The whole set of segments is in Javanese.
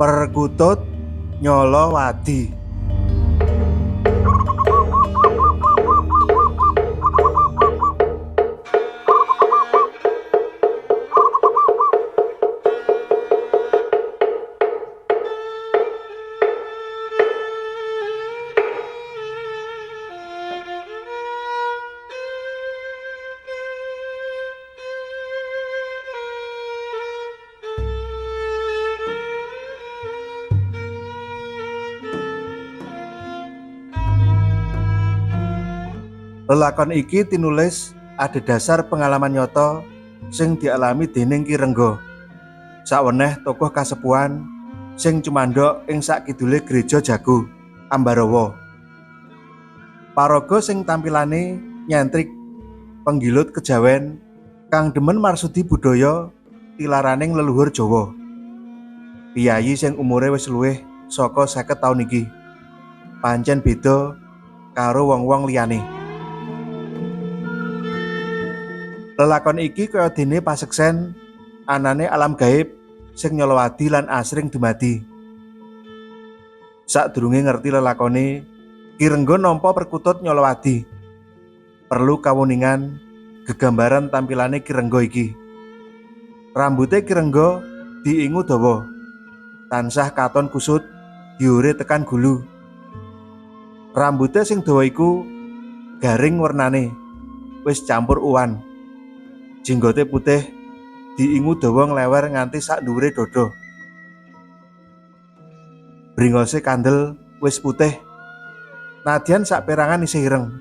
Perkutut Nyolowadi. Lelakon iki tinulis adhedhasar pengalaman nyata sing dialami dening Ki Rengga, saweneh tokoh kasepuhan sing cumandhok ing sakidule Gereja Jago, Ambarawa. Paraga sing tampilane nyentrik, penggilut kejawen kang demen marsudi budaya tilaraning leluhur Jawa. Piyayi sing umure wis luwih saka 50 taun iki pancen beda karo wong-wong liyane. Lelakon iki kaya dene paseksen anane alam gaib sing nyolowadi lan asring dumadi. Sadurunge ngerti lelakone, Ki Rengga nampa perkutut nyolowadi. Perlu kawuningan gegambaran tampilane Ki Rengga iki. Rambute Ki Rengga diingu dawa, tansah katon kusut diure tekan gulu. Rambute sing dawa iku garing wernane, wis campur uwan. Jenggote putih diingu dawa nglewer nganti sak dhuwure dada. Bringose kandel wis putih. Nadyan saperangan isih ireng.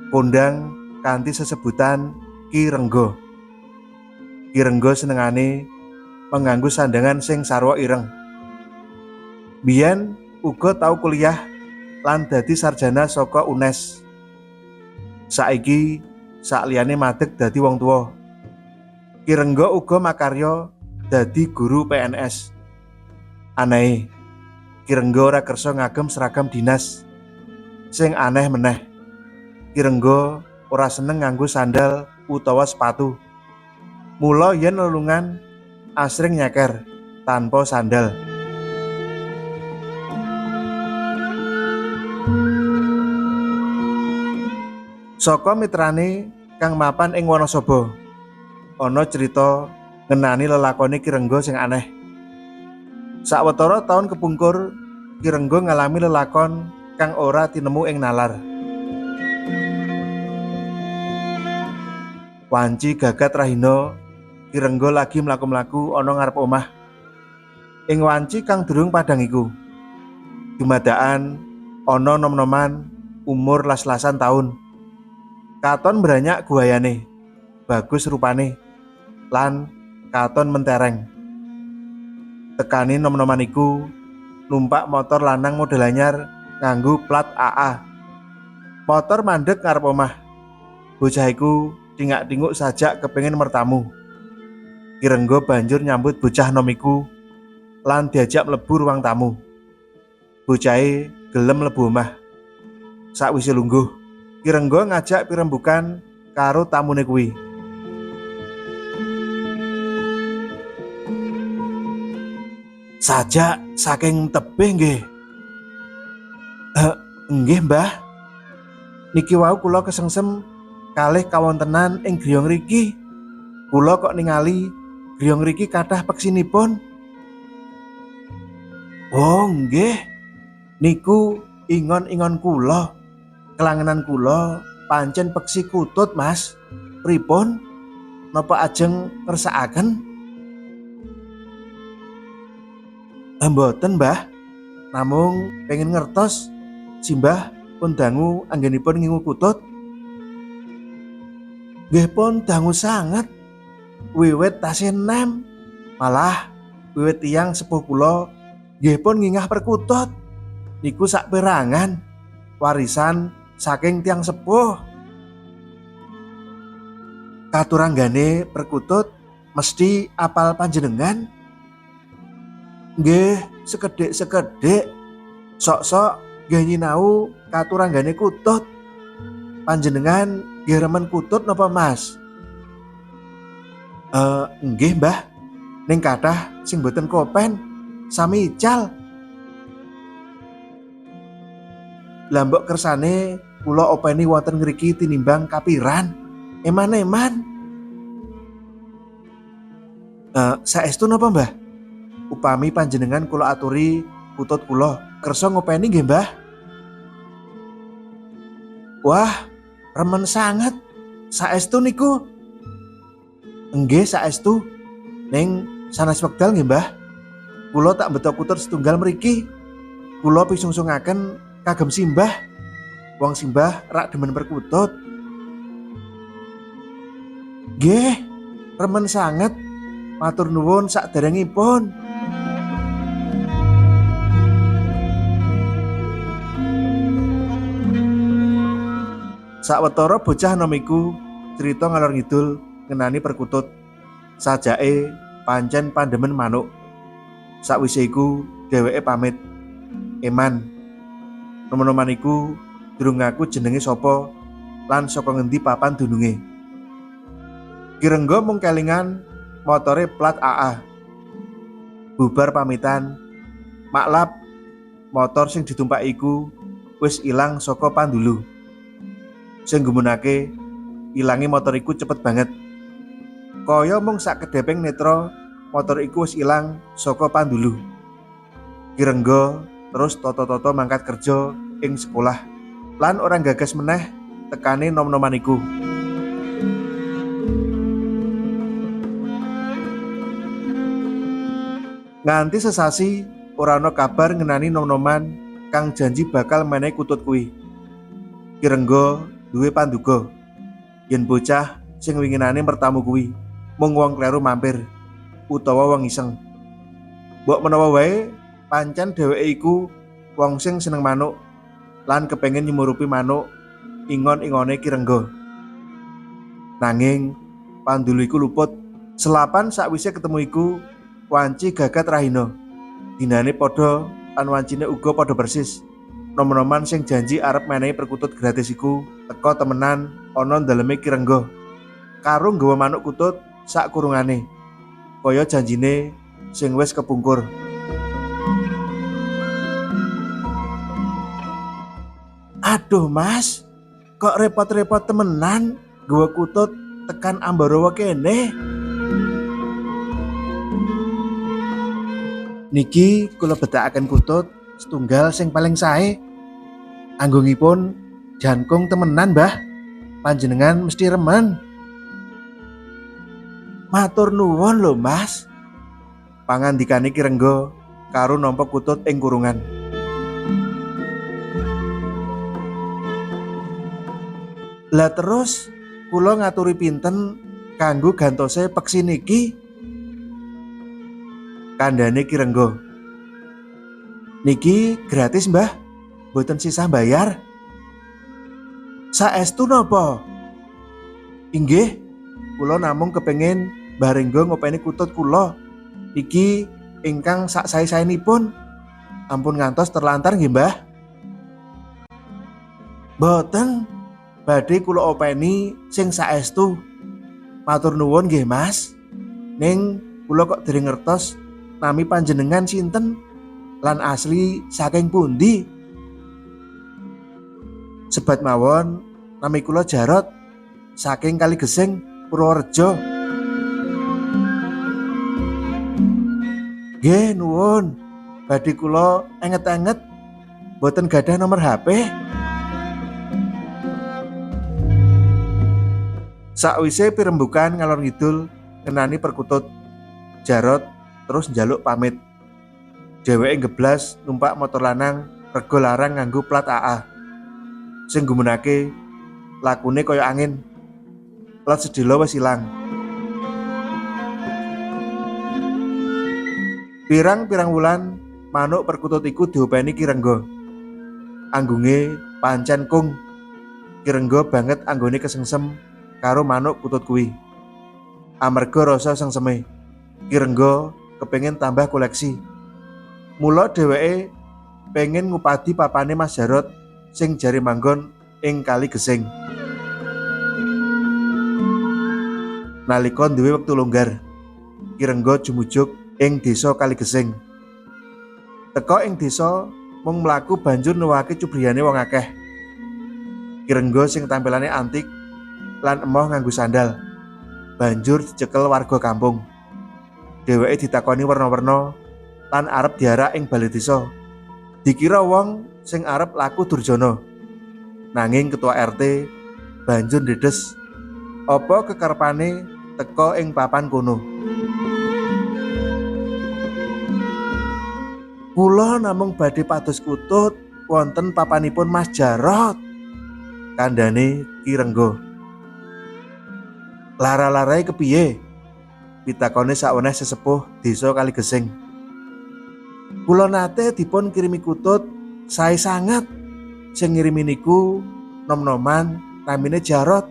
Kondang kanthi sesebutan Ki Rengga. Ki Rengga senengane menganggo sandangan sing sarwa ireng. Biyen uga tau kuliah lan dadi sarjana saka UNES. Saiki sakliyane madeg dadi wong tuwa. Ki Rengga uga makarya dadi guru PNS. Anehe, Ki Rengga ora kersa ngagem seragam dinas. Sing aneh meneh, Ki Rengga ora seneng nganggo sandal utawa sepatu. Mula yen lelungan asring nyeker tanpa sandal. Saka mitrane kang mapan ing Wanasaba, ana crita ngenani lelakone Ki Rengga sing aneh. Sawetara taun kepungkur, Ki Rengga ngalami lelakon kang ora tinemu ing nalar. Wanci gagat rahina, Ki Rengga lagi mlaku-mlaku ana ngarep omah. Ing wanci kang durung padhang iku, dumadakan ana nom-noman umur las-lasan taun. Katon mbranyak guayane, bagus rupane, lan katon mentereng. Tekane nom-noman iku numpak motor lanang model anyar nganggo plat AA. Motor mandek ngarep omah. Bocah iku thingak-thinguk sajak kepengin mertamu. Ki Rengga banjur nyambut bocah nom iku lan diajak mlebu ruang tamu. Bocahe gelem mlebu omah. Sakwise lungguh, Ki Rengga ngajak pirembukan karo tamune kuwi. Sajak saking tebih nggih. Nggih, Mbah. Niki wau kula kesengsem kalih kawontenan ing griya ngriki. Kula kok ningali griya ngriki kathah peksinipun. Oh, nggih. Niku ingon-ingon kula. Kelangenan kula pancen peksi kutut, Mas. Pripun? Napa ajeng ngersakaken? Mboten, Mbah. Namung pengen ngertos simbah pun dangu anggenipun ngingu kutut. Nggih pun dangu sanget. Wiwit tasih enem, malah wiwit tiyang sepuh kula nggih pun ngingah perkutut. Niku saperangan warisan saking tiyang sepuh. Katuranggane perkutut mesti apal panjenengan. Nggih, sekedhik-sekedhik. Sok-sok nggih nyinau katuranggane kutut. Panjenengan nggih remen kutut napa, Mas? Nggih, Mbah. Ning kathah sing mboten kopen, Sami ical. Lah mbok kersane kula openi wonten ngriki tinimbang kapiran. Eman-eman. Saestu napa, Mbah? Upami panjenengan kula aturi kutut kula, kersa ngopeni nggih, Mbah? Wah, remen sanget. Saestu niku. Nggih, saestu. Ning sanes wekdal nggih, Mbah. Kula tak beto kutut setunggal mriki. Kula pisungsungaken kagem simbah. Wong simbah rak demen perkutut. Nggih, remen sanget. Matur nuwun saderengipun. Sawetara bocah nom iku crita ngalor ngidul ngenani perkutut. Sajake pancen pandemen manuk. Sakwise iku dheweke pamit. Eman. Nom-noman iku durung ngaku jenenge sapa lan saka ngendi papan dununge. Ki Renggo mung kelingan motore plat AA. Bubar pamitan, maklap motor sing ditumpaki iku wis ilang saka pandulu. Sing nggumunake ilange motor iku cepet banget. Kaya mung sak kedheping netra motor iku wis ilang saka pandulu. Ki Renggo terus toto-toto mangkat kerja ing sekolah lan ora gagas meneh tekane nom-noman iku. Nganti sesasi ora ana kabar ngenani nom-noman kang janji bakal menehi kutut kuwi. Ki Renggo duwe panduga yen bocah sing winginane mertamu kuwi mung wong kleru mampir utawa wong iseng. Mbok menawa wae pancen dheweke iku wong sing seneng manuk lan kepengin nyumurupi manuk ingon-ingone Ki Renggo. Nanging pandulu iku luput. Selapan sakwise ketemu iku wanci gagat rahina. Dinane padha lan wancine uga padha persis. Nom-noman sing janji arep menehi perkutut gratis iku teka temenan ana daleme Ki Renggo karo nggawa manuk kutut sak kurungane. Kaya janjine sing wis kepungkur. Aduh Mas, kok repot-repot temenan nggawa kutut tekan Ambarawa kene. Niki kula bedakaken kutut setunggal sing paling sae. Anggungipun jangkung temenan, Mbah. Panjenengan mesti remen. Matur nuwun lho, Mas. Pangandikane Ki Renggo karo nampa kutut ing kurungan. Lah terus kula ngaturi pinten kanggo gantose peksi niki? Kandhane Ki Renggo. Niki gratis, Mbah. Mboten sisah bayar. Saestu napa? Inggih, kula namung kepengin Mbah Renggo ngopeni kutut kula. Niki ingkang sak sae-saenipun. Ampun ngantos terlantar nggih, Mbah. Mboten, badhe kula openi sing saestu. Matur nuwun nggih, Mas. Ning kula kok dereng ngertos nami panjenengan sinten lan asli saking pundi? Sebat mawon nami kula Jarot saking Kaligesing, Purworejo. Nggih, nuwun. Badhe kula enget-enget mboten gadah nomor HP. Sakwise pirembukan ngalor ngidul ngenani perkutut, Jarot terus njaluk pamit. Dheweke ngeblas numpak motor lanang rega larang nganggo plat AA. Sing nggumunake lakune kaya angin. Plat sedhela wis ilang. Pirang-pirang wulan manuk perkutut iku diopeni Ki Renggo. Anggunge pancen kung. Ki Renggo banget anggone kesengsem karo manuk kutut kuwi. Amarga rasa sengseme, Ki Renggo kepengin tambah koleksi. Mula dheweke pengen ngupadi papane Mas Jarot sing jare manggon ing Kali Gesing. Nalika duwe wektu longgar, Ki Renggo jumujuk ing desa Kali Gesing. Teka ing desa mung mlaku banjur nuwuhake cubriyane wong akeh. Ki Renggo sing tampilane antik lan emoh nganggo sandal, banjur dicekel warga kampung. Dheweke ditakoni werna-werna lan arep diarak ing bale desa. Dikira wong sing arep laku durjana. Nanging ketua RT banjur ndedes apa kekarepane teka ing papan kono. Kula namung badhe pados kutut wonten papanipun Mas Jarot, kandhane Ki Renggo. Lara-larae kepiye? Pitakone saweneh sesepuh desa Kaligesing. Kula nate dipun kirimi kutut sae sangat. Sing ngirimi niku nom-noman namine Jarot.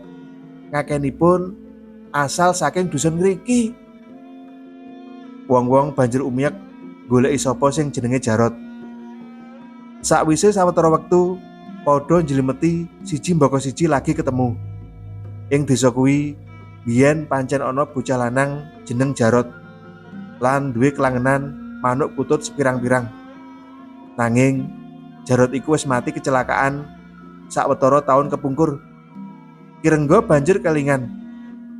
Ngakenipun asal saking dusun ngriki. Wong-wong banjur umyek goleki sapa sing jenenge Jarot. Sakwise sawetara wektu padha njlimeti siji mbaka siji lagi ketemu. Ing desa kuwi biyen pancen ana bocah lanang jeneng Jarot lan duwe kelangenan manuk kutut sepirang-pirang. Nanging Jarot iku wis mati kecelakaan sawetara taun kepungkur. Ki Renggo banjur kelingan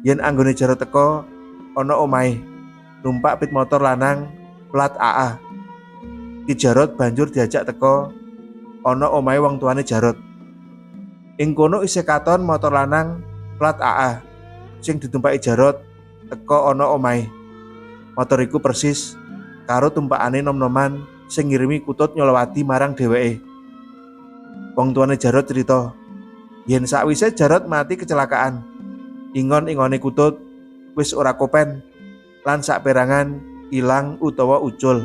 yen anggone Jarot teka ana omahe numpak pit motor lanang plat AA. Ki Jarot banjur diajak teka ana omahe wong tuane Jarot. Ing kono isih katon motor lanang plat AA sing ditumpaki Jarot teka ana omahe. Motor iku persis karo tumpakane nom-noman sing ngirimi kutut nyolowadi marang dheweke. Wong tuane Jarot crita yen sakwise Jarot mati kecelakaan, ingon-ingone kutut wis ora kopen lan saperangan ilang utawa ucul.